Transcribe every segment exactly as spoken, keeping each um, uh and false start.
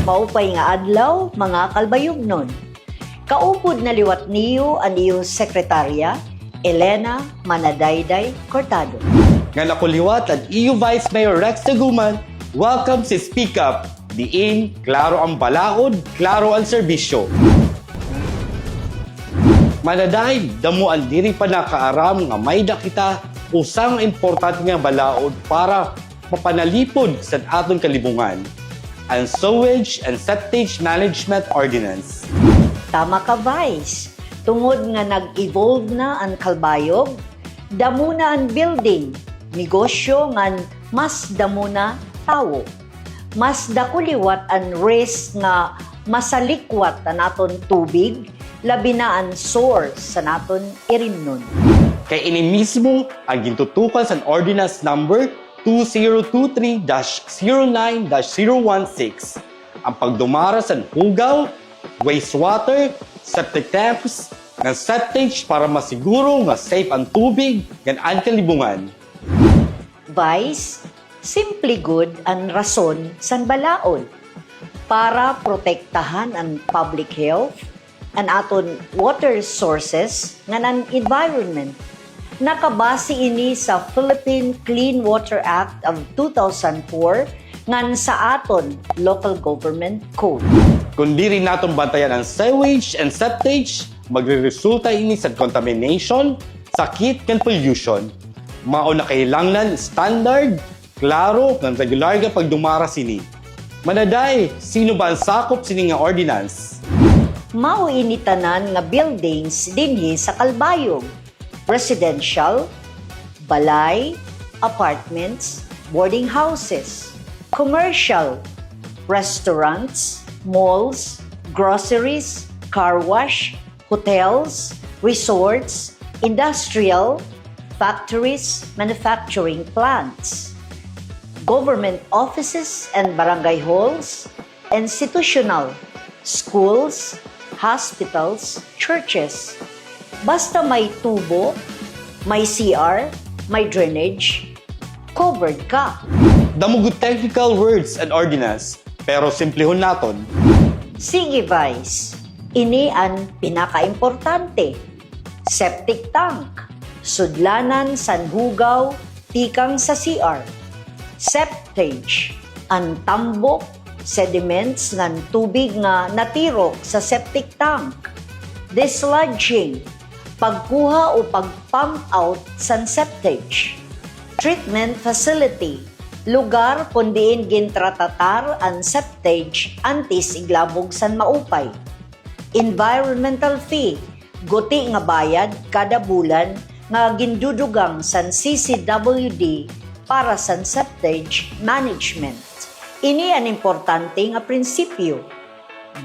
Maupay nga adlaw, mga Calbayognon. Kaupod na liwat niyo an iyo sekretarya, Elena Manadayday Cortado. Ngan ako liwat an iyo Vice Mayor Rex Daguman. Welcome sa Speak Up. Diin, klaro an balaod, klaro an serbisyo. Manaday, damo an diri pa nakaaram nga may-ada kita usa nga importante nga balaod para mapanalipod san aton kalibungan, an Sewage and Septage Management Ordinance. Tama ka, Vice. Tungod nga nag-evolve na an Calbayog, damo na an building, negosyo ngan mas damo na tawo. Mas dako liwat an risk nga masalikwat an aton tubig, labi na an source san aton irimnon. Kay ini mismo an gintutukan san Ordinance Number two zero two three dash zero nine dash zero one six, an pagdumara san hugaw, wastewater, septic tanks, ngan septage para masiguro nga safe an tubig ngan an kalibungan. Vice, simple gud an rason san balaod, para protektahan an public health, an aton water sources, ngan an environment. Nakabase ini sa Philippine Clean Water Act of two thousand four ngan sa aton Local Government Code. Kon diri naton bantayan an sewage and septage, magreresulta ini sa contamination, sakit, ngan pollution. Mao na kinahanglan standard, klaro, ngan regular nga pagdumara sini. Manaday, sino ba an sakop sini nga ordinance? Mao ini tanan nga buildings dinhi sa Calbayog. Residential, balay, apartments, boarding houses, commercial, restaurants, malls, groceries, car wash, hotels, resorts, industrial, factories, manufacturing plants, government offices and barangay halls, institutional, schools, hospitals, churches. Basta may tubo, may C R, may drainage, covered ka. Damo gud technical words an ordinance, pero simplehon naton. Sige, Vice. Ini an pinakaimportante. Septic tank, sudlanan san hugaw tikang sa C R. Septage, an tambok, sediments ngan tubig nga natirok sa septic tank. Dislodging, pagkuha o pag-pump out san septage. Treatment facility, lugar kon diin gintratatar an septage antes iglabog san maupay. Environmental fee, guti nga bayad kada bulan nga gindudugang san C C W D para san septage management. Ini an importante nga prinsipyo.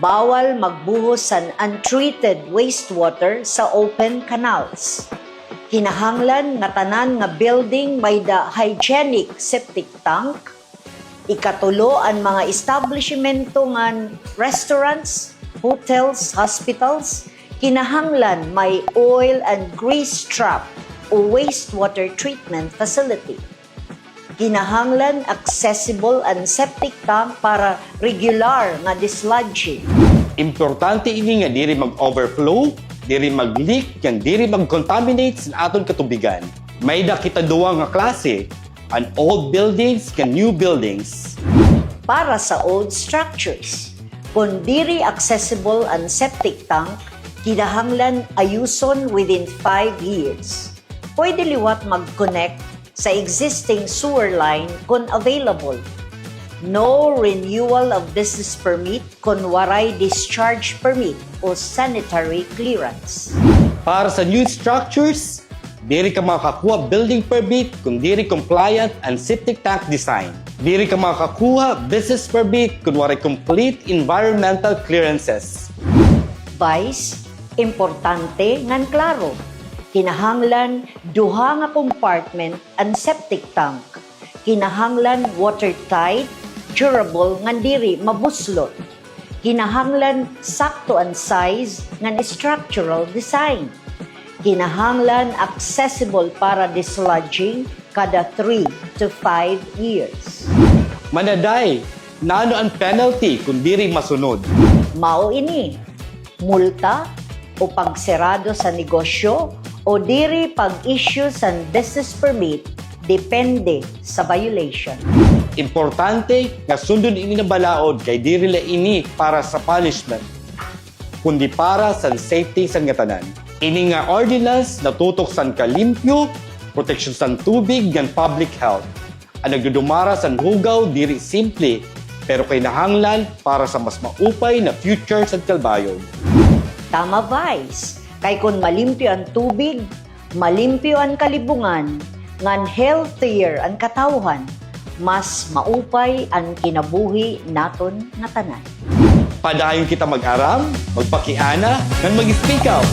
Bawal magbuhos san untreated wastewater sa open canals. Kinahanglan nga tanan nga building may-da hygienic septic tank. Ikatulo, an mga establishmento ngan restaurants, hotels, hospitals, kinahanglan may oil and grease trap o wastewater treatment facility. Kinahanglan accessible an septic tank para regular nga dislodging. Importante ini nga diri mag-overflow, diri mag-leak, ngan diri mag-contaminate sa aton katubigan. May-da kita duha nga klase, an old buildings ngan new buildings. Para sa old structures, kon diri accessible an septic tank, kinahanglan ayuson within five years. Pwede liwat mag-connect sa existing sewer line kon available. No renewal of business permit kon waray discharge permit o sanitary clearance. Para sa new structures, diri ka makakuha building permit kon diri compliant an septic tank design. Diri ka makakuha business permit kon waray complete environmental clearances. Vice, importante ngan klaro. Kinahanglan duha nga compartment an septic tank. Kinahanglan watertight, durable, ngan diri mabuslot. Kinahanglan sakto an size ngan structural design. Kinahanglan accessible para dislodging kada three to five years. Manaday, Nano an penalty kon diri masunod? Mao ini, multa o pagsirado sa negosyo o diri pag-issue san business permit, depende sa violation. Importante nga sundon ini nga balaod kay diri la ini para sa punishment, kundi para san safety san ngatanan. Ini nga ordinance natutok san kalimpyo, proteksyon san tubig ngan public health. An nagdudumara san hugaw diri simple, pero kinahanglan para sa mas maupay na future san Calbayog. Tama, Vice. Kay kon malimpyo an tubig, malimpyo an kalibungan, ngan healthier an katawhan, mas maupay an kinabuhi naton ngatanan. Padayon kita mag-aram, magpakiana, ngan mag-speak out.